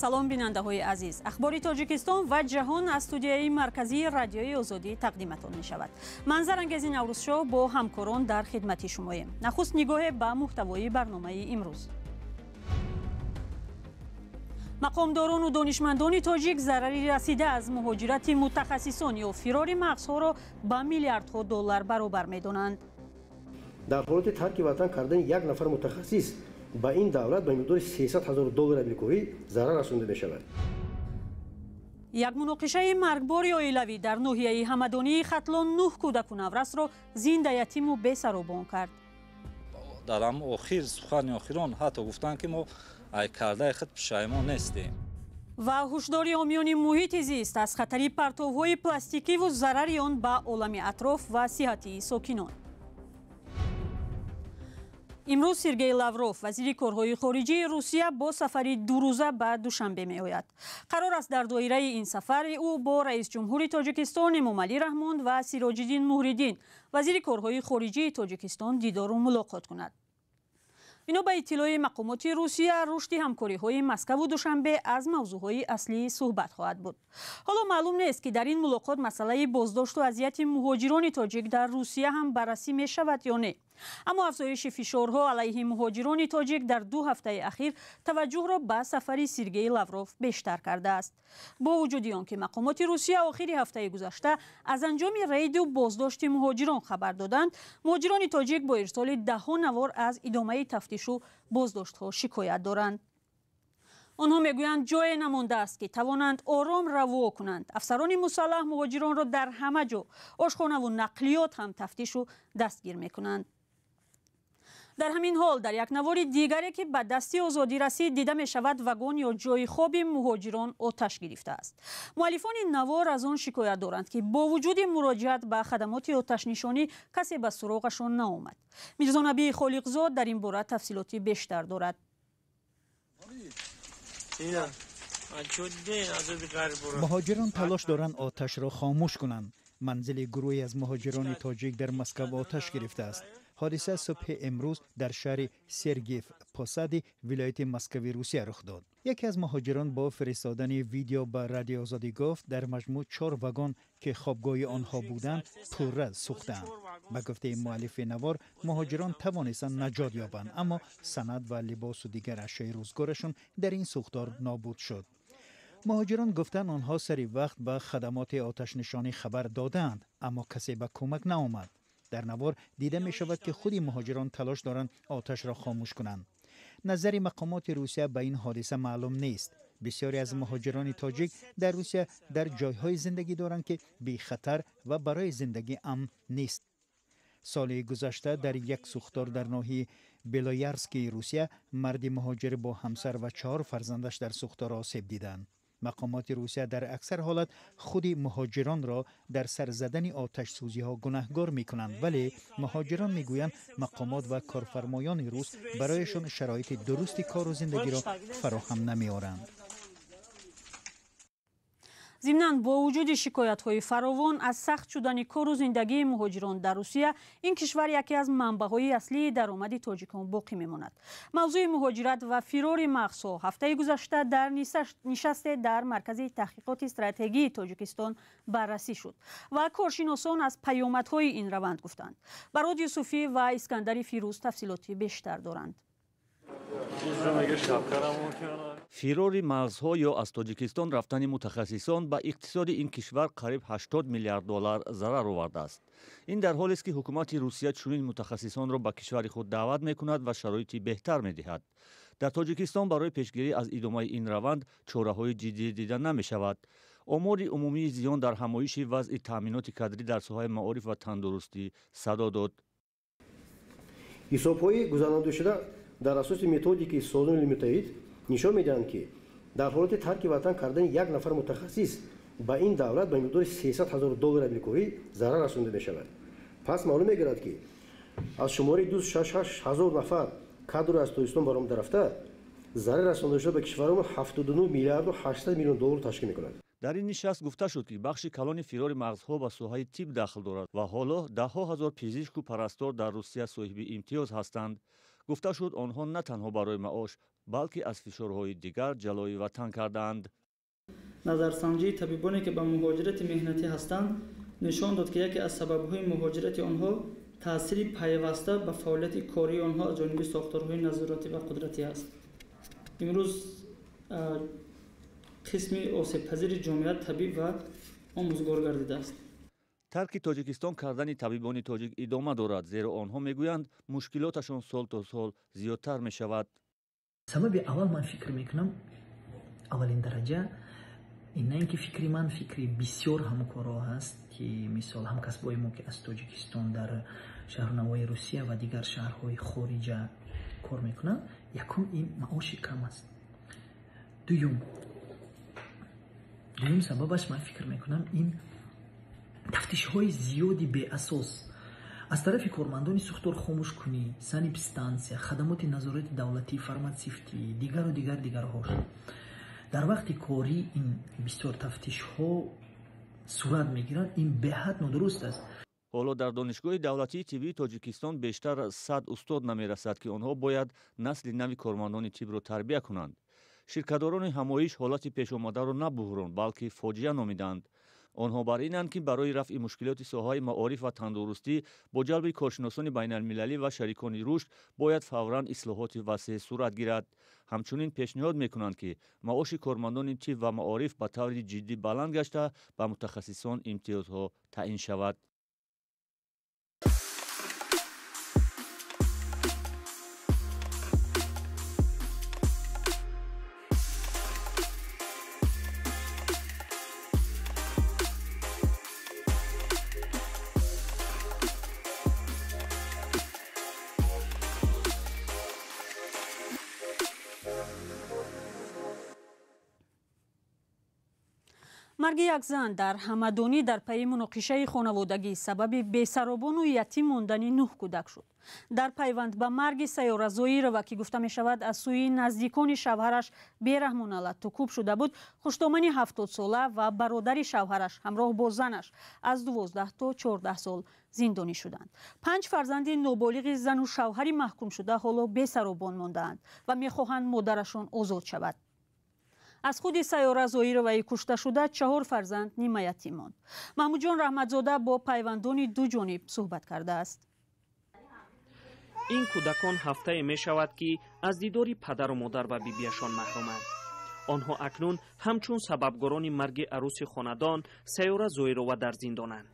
Салом, бинандаҳои азиз. Ахбори Тоҷикистон ва ҷаҳон аз студияи марказии Радиои Озодӣ тақдиматон мешавад. Ман Зарангези Наврӯзшоҳ бо ҳамкорон дар хидмати шумоем. Нахуст нигоҳе ба муҳтавои барномаи имрӯз. Мақомдорону донишмандони тоҷик зарари расида аз муҳоҷирати мутахассисон ё фирори мағзҳоро ба миллиардҳо доллар баробар медонанд. Дар ҳолати тарки ватан кардани як нафар мутахассис ба ин давлат ба миқдори 300 ҳазор доллари амрикоӣ зарар расонда мешавад. Як муноқишаи маргбори оилавӣ дар ноҳияи Ҳамадонии Хатлон нӯҳ кӯдаку наврасро зинда ятиму бесаробон кард. Дар охир сухани охирон ҳатто гуфтанд, ки мо ай кардаи худ пушаймон нестем. Ва ҳушдори ҳомиёни муҳити зист аз хатари партовҳои пластикиву зарари он ба олами атроф ва сиҳатии сокинон. Имрӯз Сергей Лавров, вазири корҳои хориҷии Русия, бо сафари дурӯза ба Душанбе меояд. Қарор аст дар доираи ин сафари ӯ бо раисҷумҳури Тоҷикистон Эмомалӣ Раҳмон ва Сироҷиддин Муҳриддин, вазири корҳои хориҷии Тоҷикистон, дидору мулоқот кунад. Бино ба иттилои мақомоти Русия, рушди ҳамкориҳои Москаву Душанбе аз мавзӯъҳои аслии суҳбат хоҳад буд. Ҳоло маълум нест, ки дар ин мулоқот масъалаи боздошту азияти муҳоҷирони тоҷик дар Русия ҳам баррасӣ мешавад ё не. Аммо афзоиши фишорҳо алайҳи муҳоҷирони тоҷик дар 2 ҳафтаи ахир таваҷҷӯҳро ба сафари Сергей Лавров бештар кардааст. Бо вуҷуди он ки мақомоти Русия охири ҳафтаи гузашта аз анҷоми рейду боздошти муҳоҷирон хабар доданд, муҳоҷирони тоҷик бо ирсоли даҳҳо навор аз идомаи тафтишу боздоштҳо шикоят доранд. Онҳо мегӯянд, ҷое намондааст, ки тавонанд ором раво кунанд. Афсарони мусаллаҳ муҳоҷиронро дар ҳама ҷо, ошхонаву нақлиёт ҳам тафтишу дастгир мекунанд. Дар ҳамин ҳол, дар як навори дигаре, ки ба дасти Озодӣ расид, дида мешавад, вагон ё ҷои хоби муҳоҷирон оташ гирифтааст. Муаллифони навор аз он шикоят доранд, ки бо вуҷуди муроҷиат ба хадамоти оташнишонӣ касе ба суроғашон наомад. Мирзонабии Холиқзод дар ин бора тафсилоти бештар дорад. Муҳоҷирон талош доранд оташро хомӯш кунанд. Манзили гурӯҳе аз муҳоҷирони тоҷик дар Москав оташ гирифтааст. Ҳодиса субҳи имрӯз дар шаҳри Сергиев Посади вилояти Москави Русия рух дод. Яке аз муҳоҷирон бо фиристодани видео ба Радио Озодӣ гуфт, дар маҷмӯъ чор вагон, ки хобгоҳи онҳо буданд, пурра сӯхтаанд. Ба гуфтаи муаллифи навор, муҳоҷирон тавонистанд наҷот ёбанд, аммо санад ва либосу дигар ашёи рӯзгорашон дар ин сӯхтор нобуд шуд. Муҳоҷирон гуфтанд, онҳо сари вақт ба хадамоти оташнишонӣ хабар додаанд, аммо касе ба кӯмак наомад. Дар навор дида мешавад, ки худи муҳоҷирон талош доранд оташро хомӯш кунанд. Назари мақомоти Русия ба ин ҳодиса маълум нест. Бисёре аз муҳоҷирони тоҷик дар Русия дар ҷойҳое зиндагӣ доранд, ки бехатар ва барои зиндагӣ амн нест. Соли гузашта дар як сӯхтор дар ноҳияи Белоярскии Русия марди муҳоҷир бо ҳамсар ва чаҳор фарзандаш дар сӯхтор осеб диданд. Мақомоти Русия дар аксар ҳолат худи муҳоҷиронро дар сар задани оташсӯзиҳо гунаҳгор мекунанд, вале муҳоҷирон мегӯянд, мақомот ва корфармоёни рус барояшон шароити дурусти кору зиндагиро фароҳам намеоранд. Зимнан, бо вуҷуди шикоятҳои фаровон аз сахт шудани кору зиндагии муҳоҷирон дар Русия, ин кишвар яке аз манбаъҳои аслии даромади тоҷикон боқӣ мемонад. Мавзӯи муҳоҷират ва фирори мағзҳо ҳафтаи гузашта дар нишасте дар Маркази таҳқиқоти стратегии Тоҷикистон баррасӣ шуд ва коршиносон аз паёмадҳои ин раванд гуфтанд. Барод Юсуфӣ ва Искандари Фирӯз тафсилоти бештар доранд. Фирори мағзҳо ё аз Тоҷикистон рафтани мутахассисон ба иқтисоди ин кишвар қариб 80 миллиард доллар зарар овардааст. Ин дар ҳолест, ки ҳукумати Русия чунин мутахассисонро ба кишвари худ даъват мекунад ва шароити беҳтар медиҳад. Дар Тоҷикистон барои пешгирӣ аз идомаи ин раванд чораҳои ҷиддӣ дида намешавад. Омори умумии зиён дар ҳамоиши вазъи таъминоти кадрӣ дар соҳаи маориф ва тандурустӣ садо дод. Ҳисобҳои гузарондашуда дар асоси методикаи Созмони Муттаҳид нишон медиҳанд, ки дар ҳолати тарки ватан кардани як нафар мутахассис ба ин давлат ба миқдори 300 ҳазор доллари амрикоӣ зарар расонда мешавад. Пас маълум мегардад, ки аз шумораи 266 ҳазор нафар кадр аз Тоҷикистон баромада рафта, зарар расондашуда ба кишварамон 79 миллиарду 800 миллион доллар ташкил мекунад. Дар ин нишаст гуфта шуд, ки бахши калони фирори мағзҳо ба соҳаи тиб дахл дорад ва ҳоло даҳҳо ҳазор пизишку парастор дар Русия соҳиби имтиёз ҳастанд. Гуфта шуд, онҳо на танҳо барои маош, балки аз фишорҳои дигар ҷалои ватан кардаанд. Назарсанҷии табибоне, ки ба муҳоҷирати меҳнатӣ ҳастанд, нишон дод, ки яке аз сабабҳои муҳоҷирати онҳо таъсири пайваста ба фаъолияти кории онҳо аз ҷониби сохторҳои назоратӣ ва қудратӣ аст. Имрӯз қисми осебпазири ҷомеа табиб ва омӯзгор гардидааст. Тарки Тоҷикистон кардани табибони тоҷик идома дорад, зеро онҳо мегӯянд, мушкилоташон сол то сол зиёдтар мешавад. Сабаби аввал, ман фикр мекунам, аввалин дараҷа ин на ин ки фикри ман, фикри бисёр ҳамкорҳо ҳаст, ки мисол ҳамкасбои мо, ки аз Тоҷикистон дар шаҳру навои Русия ва дигар шаҳрҳои хориҷа кор мекунанд. Якум, ин маоши кам аст. Дуюм сабабаш, ман фикр мекунам, ин тафтишҳои зиёди беасос аз тарафи кормандони сӯхтор хомӯшкунӣ, санэпидстансия, хадамоти назорати давлатии фарматсевтӣ, дигару дигар дигарҳош. Дар вақти корӣ ин бисёр тафтишҳо сурат мегиранд, ин беҳад нодуруст аст. Ҳоло дар Донишгоҳи давлатии тиббии Тоҷикистон бештар 100 устод намерасад, ки онҳо бояд насли нави кормандони тиббро тарбия кунанд. Ширкатдорони ҳамоиш ҳолати пешомадаро на буҳрон, балки фоҷиа номиданд. Онҳо бар инанд, ки барои рафъи мушкилоти соҳаи маориф ва тандурустӣ бо ҷалби коршиносони байналмилалӣ ва шарикони рушд бояд фавран ислоҳоти васеъ сурат гирад. Ҳамчунин пешниҳод мекунанд, ки маоши кормандони тиб ва маориф ба таври ҷиддӣ баланд гашта, ба мутахассисон имтиёзҳо таъин шавад. Марги як зан дар Ҳамадонӣ дар пайи муноқишаи хонаводагӣ сабаби бесаробону ятим мондани нӯҳ кӯдак шуд. Дар пайванд ба марги Сайёра Зоирова, ки гуфта мешавад, аз сӯи наздикони шавҳараш бераҳмона латтукӯб шуда буд, хуштомани 70-сола ва бародари шавҳараш ҳамроҳ бо занаш аз 12 то 14 сол зиндонӣ шуданд. Панҷ фарзанди ноболиғи зану шавҳари маҳкумшуда ҳоло бесаробон мондаанд ва мехоҳанд модарашон озод шавад. Аз худи Сайёра Зоироваи кушташуда чаҳор фарзанд нимаятим монд. Маҳмудҷон Раҳматзода бо пайвандони ду ҷониб суҳбат кардааст. Ин кӯдакон ҳафтае мешавад, ки аз дидори падару модар ва бибиашон маҳруманд. Онҳо акнун ҳамчун сабабгорони марги арӯси хонадон Сайёра Зоирова дар зиндонанд.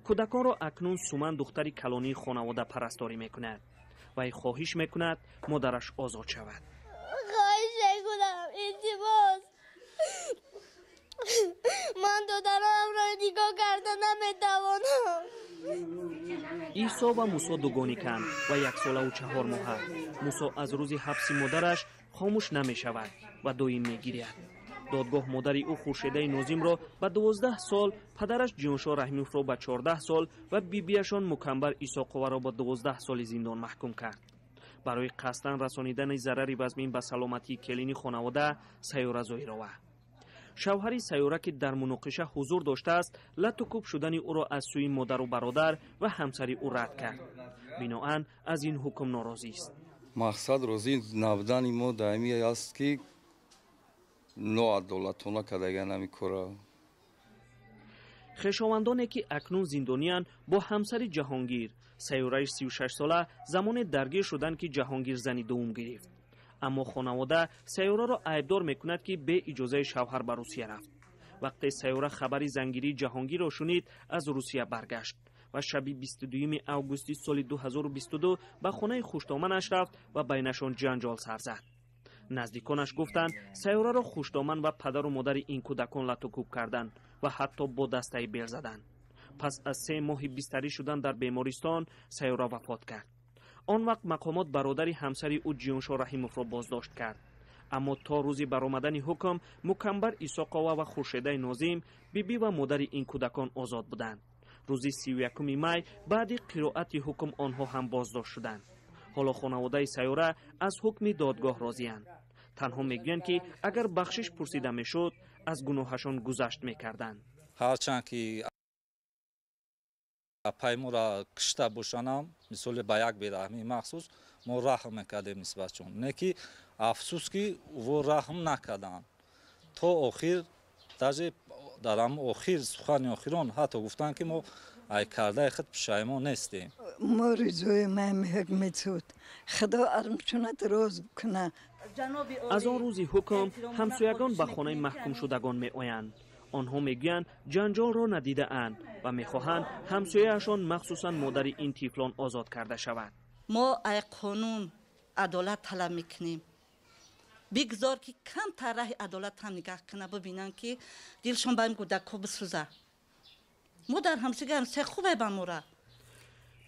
Кӯдаконро акнун Суман, духтари калонии хонавода, парасторӣ мекунад. Вай хоҳиш мекунад, модараш озод шавад. Хоҳиш мекунам, илтимос, ман додарамро нигоҳ карда наметавонам. Исо ва Мусо дугониканд ва яксолаву 4 моҳа. Мусо аз рӯзи ҳабси модараш хомӯш намешавад ва доим мегиряд. Додгоҳ модари ӯ, Хуршедаи Нозимро, ба 12 сол, падараш Ҷиёншоҳ Раҳимовро ба 14 сол ва бибиашон Мукамбар Исоқоваро ба 12 соли зиндон маҳкум кард барои қасдан расонидани зарари вазмин ба саломатии келини хонавода Сайёра Зоирова. Шавҳари Сайёра, ки дар муноқиша ҳузур доштааст, латту кӯб шудани ӯро аз сӯи модару бародар ва ҳамсари ӯ рад кард. Биноан аз ин ҳукм норозист. Мақсад розӣ набудани мо даими аст, ки ноадолатона кардаган ҳами кора. Хешовандоне, ки акнун зиндониянд, бо ҳамсари Ҷаҳонгир, Сайёраи 36-сола, замоне даргир шуданд, ки Ҷаҳонгир зани дуввум гирифт. Аммо хонавода Сайёраро айбдор мекунад, ки бе иҷозаи шавҳар ба Русия рафт. Вақте Сайёра хабари зангирии Ҷаҳонгирро шунид, аз Русия баргашт ва шаби 22 августи соли 2022 ба хонаи хуштоманаш рафт ва байнашон ҷанҷол сар зад. Наздиконаш гуфтанд, Сайёраро хуштоман ва падару модари ин кӯдакон латтукӯб карданд ва ҳатто бо дастаи бел заданд. Пас аз 3 моҳи бистарӣ шудан дар бемористон Сайёра вафот кард. Он вақт мақомот бародари ҳамсари ӯ, Ҷиёншоҳ Раҳимовро, боздошт кард. Аммо то рӯзи баромадани ҳукм Мукамбар Исоқова ва Хуршедаи Нозим, бибӣ ва модари ин кӯдакон, озод буданд. Рӯзи 31 май баъди қироати ҳукм онҳо ҳам боздошт шуданд. Ҳоло хонаводаи Сайёра аз ҳукми додгоҳ розиянд. Танҳо мегӯянд, ки агар бахшиш пурсида мешуд, аз гуноҳашон гузашт мекарданд. Ҳарчанд ки Апай моро кишта бошанам, мисоли ба як бераҳмии махсус мо раҳм мекардем нисбатшон. Не ки афсӯс ки во раҳм накарданд. То охир, даже дар ҳам охир сухани охирон ҳатто гуфтанд, ки мо ай кардаи худ пушаймон нестем. Мо ризои ман ҳукми суд. Худо армчунат роз куна. Аз он рӯзи ҳукм ҳамсоягон ба хонаи маҳкумшудагон меоянд. Онҳо мегӯянд, ҷанҷолро надидаанд ва мехоҳанд ҳамсояашон, махсусан модари ин тифлон, озод карда шавад. Мо ай қонун адолат талаб мекунем. Бигзор ки камтар раҳи адолат ҳам нигаҳ куна, бибинанд, ки дилшон ба ин кӯдакҳо бисӯза. Мо дар ҳамсояги ҳамсоя хубе ба мора.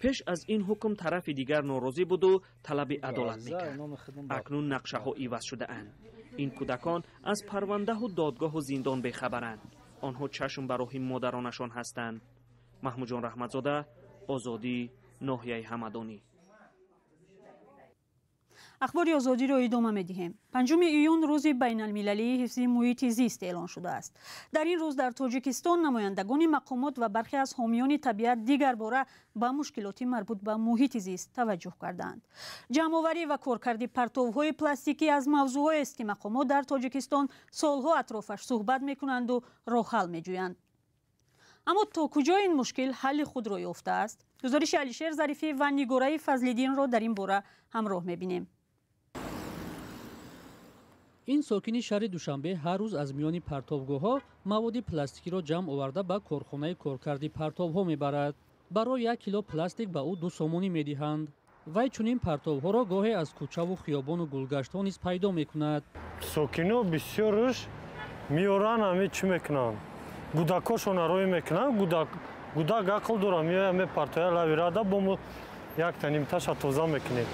Пеш аз ин ҳукм тарафи дигар норозӣ буду талаби адолат мекард. Акнун нақшаҳо иваз шудаанд. Ин кӯдакон аз парвандаҳу додгоҳу зиндон бехабаранд. Онҳо чашм ба роҳи модаронашон ҳастанд. Маҳмудҷон Раҳматзода, Озодӣ, ноҳияи Ҳамадонӣ. Ахбори Озодиро идома медиҳем. 5 июн рӯзи байналмилалии ҳифзи муҳити зист эълон шудааст. Дар ин рӯз дар Тоҷикистон намояндагони мақомот ва бархе аз ҳомиёни табиат дигар бора ба мушкилоти марбут ба муҳити зист таваҷҷӯҳ кардаанд. Ҷамъоварӣ ва коркарди партовҳои пластикӣ аз мавзӯъҳоест, ки мақомот дар Тоҷикистон солҳо атрофаш суҳбат мекунанду роҳҳал меҷӯянд. Аммо то куҷо ин мушкил ҳалли худро ёфтааст? Гузориши Алишер Зарифӣ ва Нигораи Фазлиддинро дар ин бора ҳамроҳ мебинем. Ин сокини шаҳри Душанбе ҳар рӯз аз миёни партовгоҳҳо маводи пластикиро ҷамъ оварда ба корхонаи коркарди партовҳо мебарад. Барои 1 кило пластик ба ӯ 2 сомонӣ медиҳанд. Вай чунин партовҳоро гоҳе аз кӯчаву хиёбону гулгаштҳо низ пайдо мекунад. Сокино бисёрш меоранд, ҳаме чӣ мекунанд, гудакошона рӯй мекунанд. Гудак ақл дора, меоя, мепартоя лави рада, бо мо якта нимташа тоза мекунем.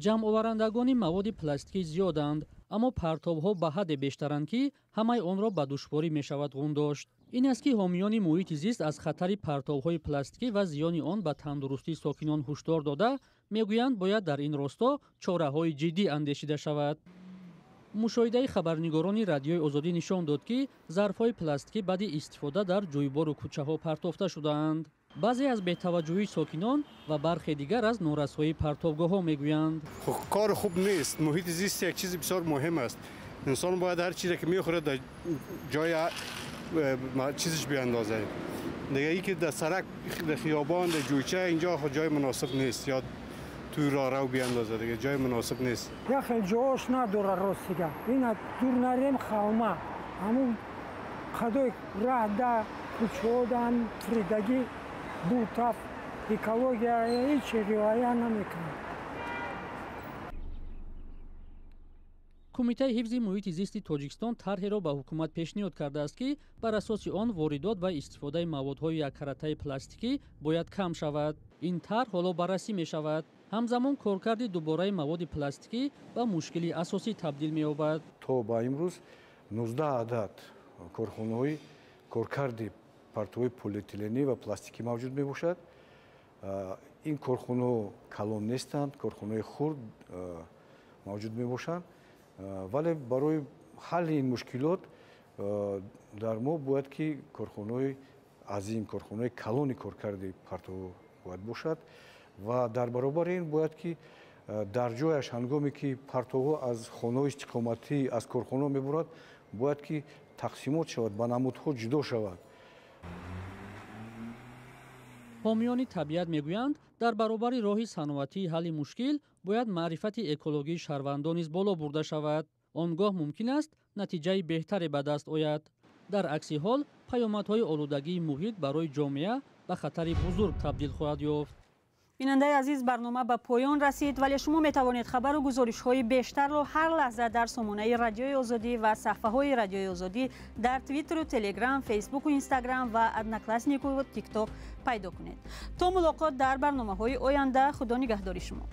Ҷамъоварандагони маводи пластикӣ зиёданд, аммо партовҳо ба ҳадде бештаранд, ки ҳамаи онро ба душворӣ мешавад ғун дошт. Ин аст, ки ҳомиёни муҳити зист аз хатари партовҳои пластикӣ ва зиёни он ба тандурустии сокинон ҳушдор дода, мегӯянд, бояд дар ин росто чораҳои ҷиддӣ андешида шавад. Мушоҳидаи хабарнигорони Радиои Озодӣ нишон дод, ки зарфҳои пластикӣ баъди истифода дар ҷӯйбору кӯчаҳо партофта шудаанд. Баъзе аз бетаваҷҷӯҳии сокинон ва бархе дигар аз норасоии партовгоҳҳо мегӯянд. Кор хуб нест. Муҳити зист як чизи бисёр муҳим аст. Инсон бояд ҳар чизе ки мехӯрад, дар ҷои чизش بیاندازه. دیگه ای که در سرک، در خیابان، در جویچه، اینجا جای مناسب نیست، یا توی راه رو بیاندازه، دیگه جای مناسب نیست. Яхел ҷош надора, ростига. Ина дур нарем, хавма ҳамун қадои раҳ да кӯчаодан фиридагӣ бутаф, экология ҳеҷ риоя намекунад. Кумитаи ҳифзи муҳити зисти Тоҷикистон тарҳеро ба ҳукумат пешниҳод кардааст, ки бар асоси он воридот ва истифодаи маводҳои яккаратаи пластикӣ бояд кам шавад. Ин тарҳ ҳоло баррасӣ мешавад. Ҳамзамон коркарди дубораи маводи пластикӣ ба мушкили асосӣ табдил меёбад. То ба имрӯз 19 адад корхонаҳои коркарди партовҳои полиэтиленӣ ва пластикӣ мавҷуд мебошад. Ин корхонаҳо калон нестанд, корхонаҳои хурд мавҷуд мебошанд, вале барои ҳалли ин мушкилот дар мо бояд ки корхонаҳои азим, корхонаҳои калони коркарди партовҳо бояд бошад ва дар баробари ин бояд ки дар ҷояш, ҳангоме ки партовҳо аз хонаҳои истиқоматӣ, аз корхонаҳо мебурад, бояд ки тақсимот шавад, ба намудҳо ҷудо шавад. Ҳомиёни табиат мегӯянд, дар баробари роҳи саноатии ҳалли мушкил бояд маърифати экологии шаҳрвандон низ боло бурда шавад. Он гоҳ мумкин аст натиҷаи беҳтаре ба даст ояд. Дар акси ҳол паёмадҳои олудагии муҳит барои ҷомеа ба хатари бузург табдил хоҳад ёфт. Бинандаи азиз, барнома ба поён расид, вале шумо метавонед хабару гузоришҳои бештарро ҳар лаҳза дар сомонаи Радиои Озодӣ ва саҳфаҳои Радиои Озодӣ дар Твиттеру Телеграм, Фейсбуку Инстаграм ва Однокласснику Тикток пайдо кунед. То мулоқот дар барномаҳои оянда, Худо нигаҳдори шумо.